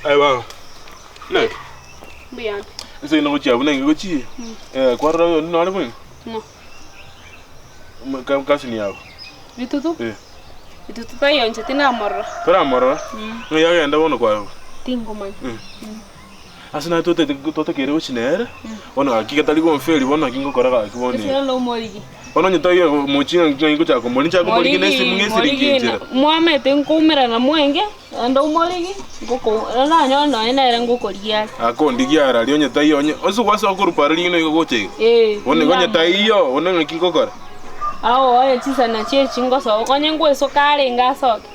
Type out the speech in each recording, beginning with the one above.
Aye baba, naki? Mbuyande. Ase ino gochia abwo nenge gochia? Eh, kwarora oyo nore bweng'e? Ng'o? Omo- ka- Cousin yabo. Bitutu? Eh. Bitutu taiyo inche tinamorora. Toramorora? Ng'ai agenda bono kwabo? Tingomanya. Ase naye totete totakeire gochia nere, bono gaki getari gonferi bono naki ngokora gaki bono Ase iga. bono omorigi. Bono onye taiyo mochie ng'ai ngochaka komori nchake komorigia na esimu ng'a esiringi enchera. Mwamete nkoumerana mwenge, naende omorigi, ngoko nanyore nonye nere ngokorigia are. Akondigia ara aria onye taiyo onye ase gwasoa korwa para rigiya nigo gocha iga. Ee, Bono igo onye taiyo, bono ng'aki ngokora? Aoe chisani chie chingosoka, onye ngwesoka arenge asoke.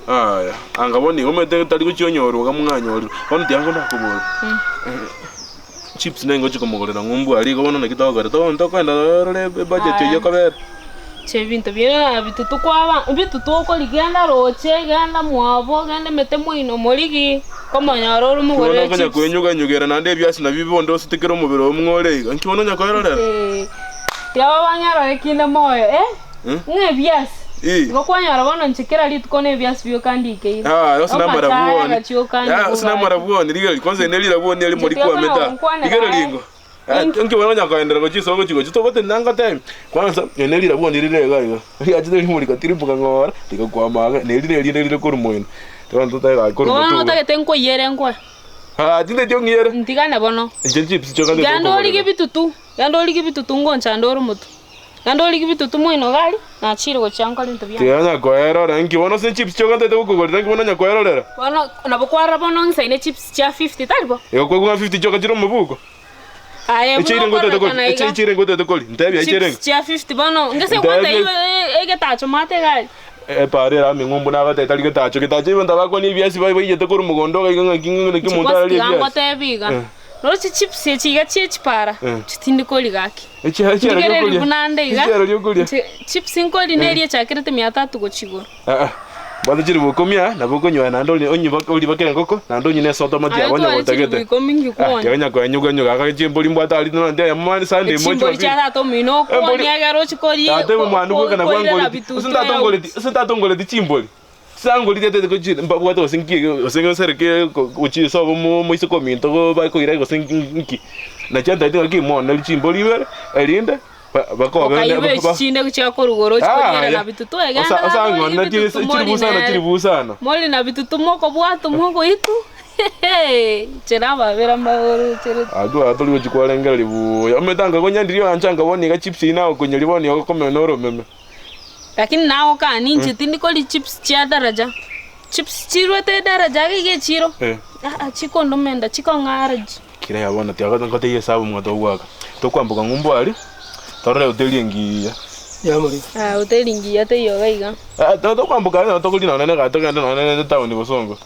Aya, anga bono igo omanyete tari gochia onyorwa iga mwanyorire. Bono tiga nakoboria, chips naye ngochia komogorera ng'umbu aria igo bono naki togokora? To tokoenda orore ebudget eywo ekobera. Inche ebinto biaye bitutu kwaba bitutu okorigia genda roche, genda mwabo, genda emete moino morigi, komonyora ore Bono omogorere okonya chips. kwenyuganyugera naende ebiasi nabio bonde osete kera omobere oo mng'o ore iga. Nki bono onya koerorera? Tiga babang'erore kinde moyo eh, ng'a ebiasi. Ii. Igo kwanyora bono inche kera rituko na ebiasi bioka ndikeire. Ah, ase Amachaya namarabwoni. agachia okande Ah, ase bogati. namarabwoni rigereria kwanza ere rirabwoni eri mori Inche tiga kwamete aa. konya Rigereria aye. ingo. Ah, Inki? inki bono onya koenderera gochia isiko gochia gochia togotenena ngotebi. Kwanza eri ne rirabwoni rire iga iga. Riachete rimori rigatiriboka ng'ora rigakwama ang'e na eri nerinde rire korwa moino. Bono totae gaki korwa Bono motwe iga. otagete nkoiyere nkoe. Ah, tindeti ong'iyere. Ntigane bono. Inche chips chioka Genda ntete orige kogorera. bitutu, genda orige bitutu ngonchande ore omotwe. Naende origie bitutu moino iga aria, nachire gochia nkore ebinto biane. Tiga nyakoerora, inki bono ase chips chioka ntaete gokogorera, inki bono nyakoerorera? Bono nabo kwarora bono ng'isaine chips chia fifty, tari bo? Igo kwegwa ng'a fifty chioka chire omobuko? Aye buna Echiire ngotete kori, okororekana iga. echiire ngotete kori, ntebia echiire Chips chia fifty bono, ngese Ntebie. gwataiba egetacho mate iga aria. Epaara ere ameng'umbu nagotebi tari getacho, getacho ebinto abakwania ebiasi bai baiyete korwa mogondo iga iga ng'aki ng'aki Inche omonto kwanza ararie tiga ebiasi. ngotebi iga, Eh. roche chips echi iga chie chipara, Eh. chitindi kori gaki. Echiaro Ndigereria riokoria. buna ande iga. Echiaro riokoria. Inche chips nkori neria echakerete mia tatu gochia igoro. Ah, ah. Bwata chiribu ikomi aa, nabo okonywa naende ori- onywe baka orie baka engoko, naende onywe na esoda omanyete Aye yabo onye tware gotagete. chiribu ikomi Ah, ngikwonia. tiga onya koenyuga nyuga aka chimbori mbwate aria nonya eyemo mani Sunday moche Chimbori chia Jumapili. tata omino Embori- okwonia ekero ochia koria Tata obe mwane bweka nabwo koirera angoreti. bitutu Ase tata ongoreti, ase tata ongoreti chimbori. Sangoreti atete gochia mbabwate gose nki gose gosere ki gochia sobo mo moiseke ominto go bakoira gose nki. Nachio antaete ng'aki mooneri chimbori ibere, erinde ba bakobe Okaiba echi chinde gochia korwa igoro ochi koriera na bitutu egenda Osa tata osang'ona orie chiri bitutu chiri mori busana nere. chiri busana. Mori na bitutu mokobwatwa mogoitwa inche nababera mbaorocherete. Abwo aa tori gochia kwarengereria buya, omanyete anga konyandirie oanche anga bono iga chips eyio nagokonyeria bono iga okomena oromeme. Lakini nagokania inche tindi koria chips chia daraja, chips chiruete edaraja iga iga echiro, Eh. aa chikondoma enda chikong'a allergy. Kera ya bono tiga ngotebie esabu mwa togoaka, tokwamboka ng'umbu aria, torore hoteli engiya. Aa hoteli engiya teiyo iga iga. Ah, to- tokwamboka aria nabo tokoria nonye na egari togende nonye na etown bosongo.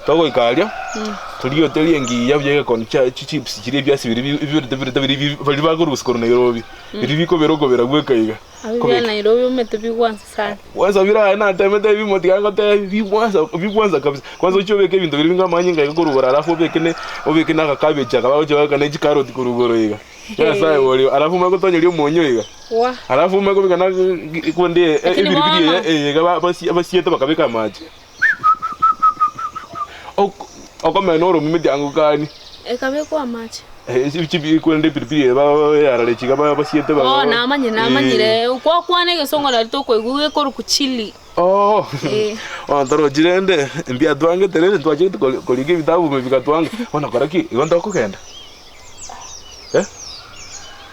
Togoika aria, torigie hoteli engiya buya egekoni chia chichips chiria ebiasi biria bi biberete birete biria baria bakorusia korwa Nairobi, biria bikobera okobera bweka iga. Abwo bia Nairobi omanyete bigwansa sana. Kwanza bire aye natemete ebimo tiga ngotebi bigwansa bigwansa kabisa. Kwanza ochie obeke ebinto biria binga amanyinga iga korwa igoro alafu obeke ne obeke na agakabechi aka bagochia babeka ne chikaroti korwa igoro iga. Nyasaye oria alafu omanye gotonyeria omonyo iga. Wah. Alafu omanye kobeka na konde Lakini ebiribiri bono- eye eye iga ba basi basiete bakabeka amache. Ok okomena oromeme tiangokani. Ekabekwa amache. Korende epiripiri eye yarare chiga basiete ba. Oh namanyire namanyire gwakwana egesongo nari tokoigwa gekorokwa chilli. Oh Eh. bono torochi rende mbiatwangete rende twachete korika ebitabu ime bigatwanga bono kora ki? Igo ntokogenda eh?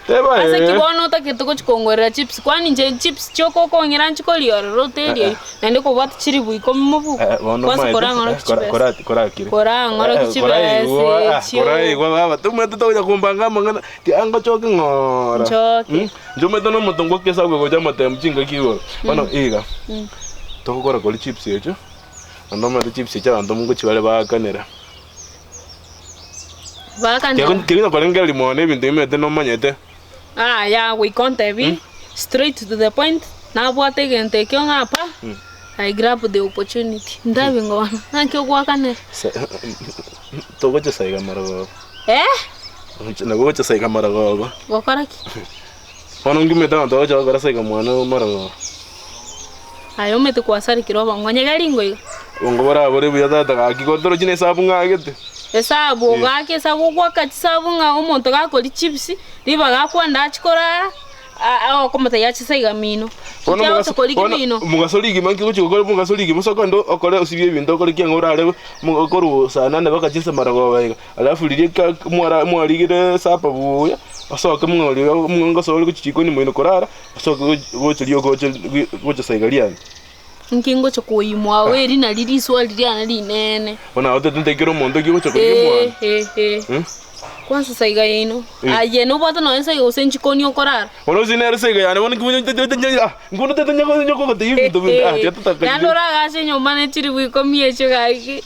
Teba Ase ki ee. bono otagete gochia kongorera chips kwani inche chips chioka okong'ira nchie koria ororo hoteli eyio naende kobwate chiribu ikomi mobuko Eh, bono kwanza omanyete, korang'orokia eh, kora- chibesa kora- korakire. Korang'orokia Eh, eh, chibesa koraigwa, ah, echio. koraigwa baba tomanyete togocha kombanga amang'ana tiga ngochoke ng'ora. Nchoke. Mm, inche omanyete na omotongo kesa gocha amatemu chingaki igoro. Bono iga, togokora koria chips echio, naende omanyete chips echio abanto mogochia bare baakanera. Baakanera. Tiga korengereria mono ebinto bimanyete nomanyete. Yaya goika ontebi straight to the point, nabwate egento ekio ng'a apa, I grab the opportunity, ntabe ng'a bono naki ogoakanera. Togocha saiga marogoba. Eh? Nabo gocha saika marogoba. Gokora ki? Bono ngimete abanto bagocha gokora saika mwane marogoba. Aye omanyete kwasarekire obongo, onye geringo iga. Obongo borabore buya tata gaki ko torochi na esabu ng'agete. Esabu ogaka esabu ogwaka chisabu ng'a omonto gakoria chips, ribaga akwenda achie korara, okomotebia ache saiga mino. Bono Inki omogaso agocha korigia bono mino? omogaso rigima nki ogochi gokora omogaso rigima ase okogenda okore osibie ebinto okore ki ang'e orare mo korwa saa nane mpaka chinsa marogoba iga. Alafu riria ka mwara mwarigire supper buya, osoke mng'ori ngosoa ore gochia chikoni moino korara, osoke gochi gocha rioka oche gocha saiga riane. Inki ngocha koimwa agwo eri nari riswali riane rinene. Bono agwo totente kera omonto ki ogocha korigia Eh, omwana. eh, eh. Mm. Kwanza saiga yaino. Eh. Aye nobwate nonya saiga gose nchikoni okorara. Bono gose nere saiga yane bono nki tete nyakogotebia ebinto binde ah tiga Naende totakari oragache enyomba ne chilifu ikomi echio gaki.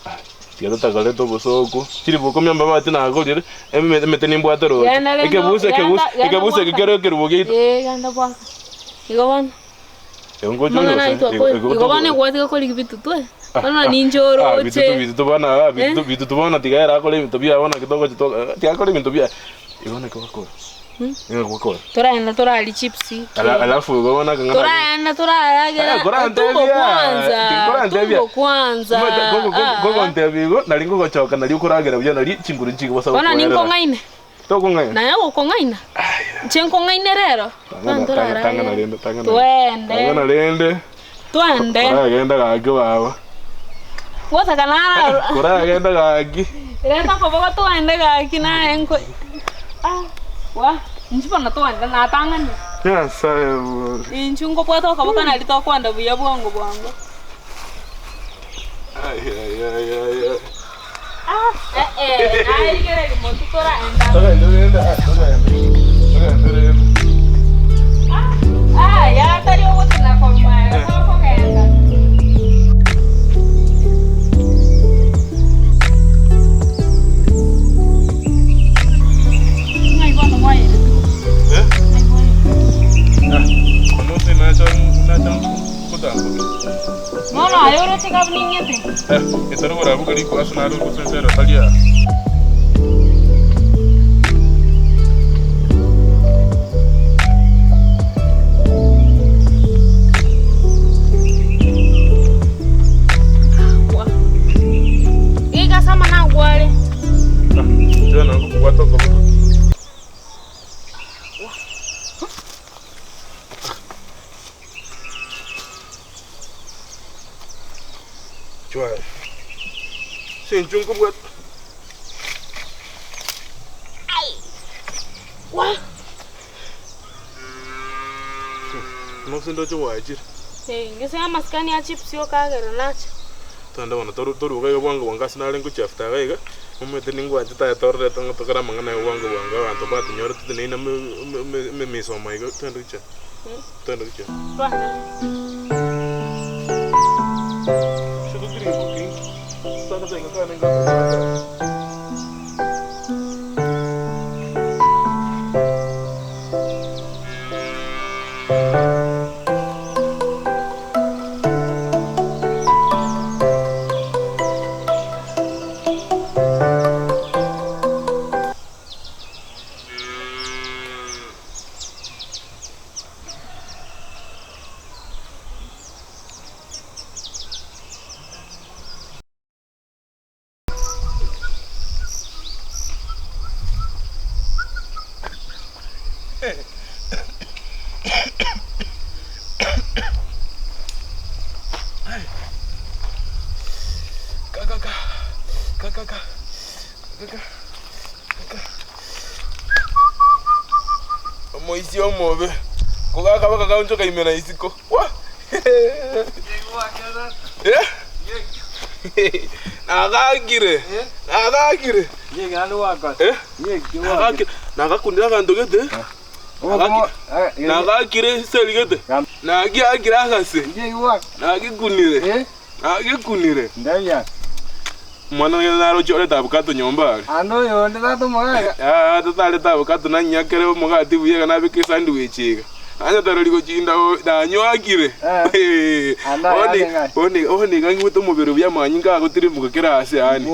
Tiga totakarete obosooku, chilifu ikomi amabati nagorire, eme emete nimbwate roche. Genda rende Ekebuse genda ekebuse genda ekebuse eke bwaka. kere ekerubo giaito. Eh, genda bwaka. Igo bono. Ego ngocha ore Amang'ana gose? aito Ego akore. ego Igo bono togo egwatiga korigia bitutu eh. Ah, Bono ah, ninche ah, bitutu oroche. bitutu bono ah, Eh? bitutu bitutu bono tiga ere akore ebinto biaye bono naki togocha to tiga akore ebinto biaye. Igo naki gwakora. Igo naki gwakora. Toraenda toraria chips Ala ki. alafu igo bono akang'ana Toraenda Eh, toraragera korantebia, tumbo kwanza, korantebia. tumbo kwanza. Omanyete gogo gogo Ah. gogontebia igo, nari ngogochoka nari okoragera buya nari chinguru nchigobasa Bono gokoerera. ninkong'aine. Tokong'aina? Naye gokong'aina? Inche nkong'aine rero? Tang'ana, Bono tang'ana, tang'ana toraragera. rende, tang'ana. Twende. Tang'ana rende. Twende. Koragenda gaki baba. Gotaka nara. Koragenda gaki. Reta okoboko twende gaki naye nko ah wa inchu bono twende natang'anire. Nyasaye bori. Inchu nkobwate okoboko nari tokwenda buya bwango bwango. Ai ai ai ai ai. Ah eh eh naye rigereria monto toraenda. Togende rende, ah, togende. Togende rende. Ah ah ya tari ogotina korwa maega tokogenda. Ng'ai bono mwaeretigwe? Eh? Ng'ai mwaeretigwe? Ah, omonto nacha nacha kotamboka. Bono aye oroche kabu ning'ete. Eh, ekero borabuke riko ase nare ogosensera tari aa. Iga ase amang'ana agwo are. Ah, inchuo nabo okobwata okoboko. Inchuo aye. Ase inchuo nkobwata. Buna gose ndoche gwachire. Gese amasikani a chips okagera nacha. Togende bono toru toruga iga bwango bwango ase nare ngochia after iga iga, omanyete ningwanchete aye tororete ng'a tokore amang'ana aye bwango bwango abanto mbatonyorete toteneine ime ime ime emisomo iga togende gochia togende gochia. Twende. Ase totirimboki, tosoke iga kare ngaka. Omoisia omobe, kogakaba kagaonchoka ime na isiko. Wa! Eh? Nagakire. Nagakire. Eh? Nagakire. Nagakundire aganto gete. Nagakire eseri gete. Nagiakire agase. Nagikunire. Nagikunire. Omwana oye naroche orete avocado nyomba are. Yaya totarete avocado nanyakere omogati buya iga nabeke esandwich iga. Nanyatarori gochinda oo nanywakire. Bono iga bono iga ng'igwete omobere buya amanyinga agotirimboka kera ase yaani.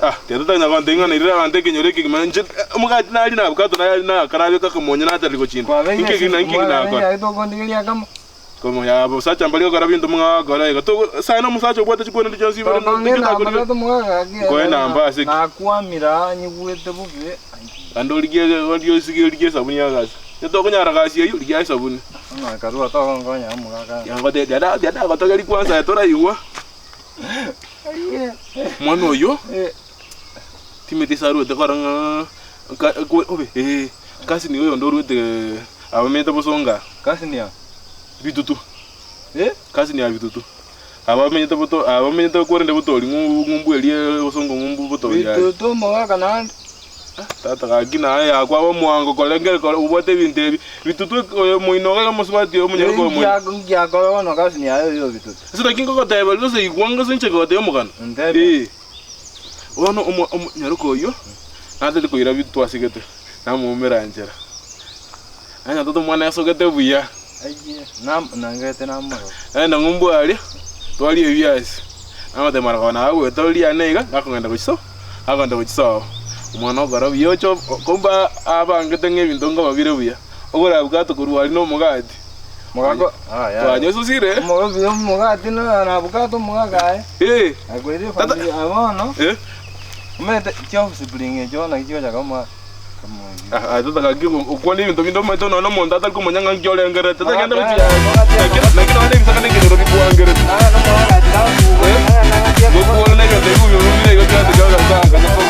Ah, tiga totanya gontebia ng'a nairire abanto ekenyoro ekegima inche omogati naria na abukato naria na akarabeka akamonyo natari gochinda. Kwabeire Inki ase eki na inki eki omwana nakora? aye tokondigeria akamo. Komo ya abasacha mbaria gokora binto mung'ao gokora iga. Togo sana omosacha obwate chikwana chionsi ibere Tokonge naki namba otakorigia. tata omogaka gaki Nkoe namba ase ki? Nakwamire aa nyigwete bobe. Naende origie origie osige origie esabuni ya gasi. Onye tokonyara gasi eyio, rigia esabuni. Nakarua togonkonya omogaka. Tiga tiga tiga ndagotogeria kwanza aye toraigwa. Omwana oyio, timeti ase arwete kora ng'a nka obe eh, cousin oyonde orwete abamenyete bosongo aa. Cousin ya? Bitutu. Eh? Cousin ya Bitutu. Abamenyete boto abamenyete korende botori ng'u ng'umbu eria bosongo ng'umbu botori aye. Bitutu omogaka naende. Tata gaki naye yakwaba omwango korengere kore obwate ebinto ebi. Bitutu oyo moino iga omosubati oyo omonyaroka oyo moino. Ngiakora bono cousin yaye oyo Bitutu. Ase naki ngogoteba gose igwa ngose inche goteba omogano. Ntebie. Ee. Bono omo omonyaroka oyio natete koira Bitutu asigete, namoumera nchera. Nanyotete omwana asogete buya. Ayie, nam nangete namorora. Naende ng'umbu aria, twaria ebiasi. Namotebia mara koba nagoeta oria ane iga, gakogenda gochia so, gakogenda gochia sobo. Omwana okora buya ocha kumbe abangete ng'a ebinto nkoba bire buya. Ogore abukato korwa aria na omogati. Mogako, ah, yaya. Twanyesosire. Omogobi omogati na na abukato omogaka aye. Eh, Akoire Tata- efamiri abono. eh. Omanyete chioffspring echio naki chigochaka omoa. Ah, tata gaki okwane ebinto binde omanyete nonya omonto atari komanya ng'a nki orengerete. Tata genda gochia naki naki nonya ebisaka na ekenyoro bikwangerete. Gokwana na ebinto ebi bire igo kera ase kera gose.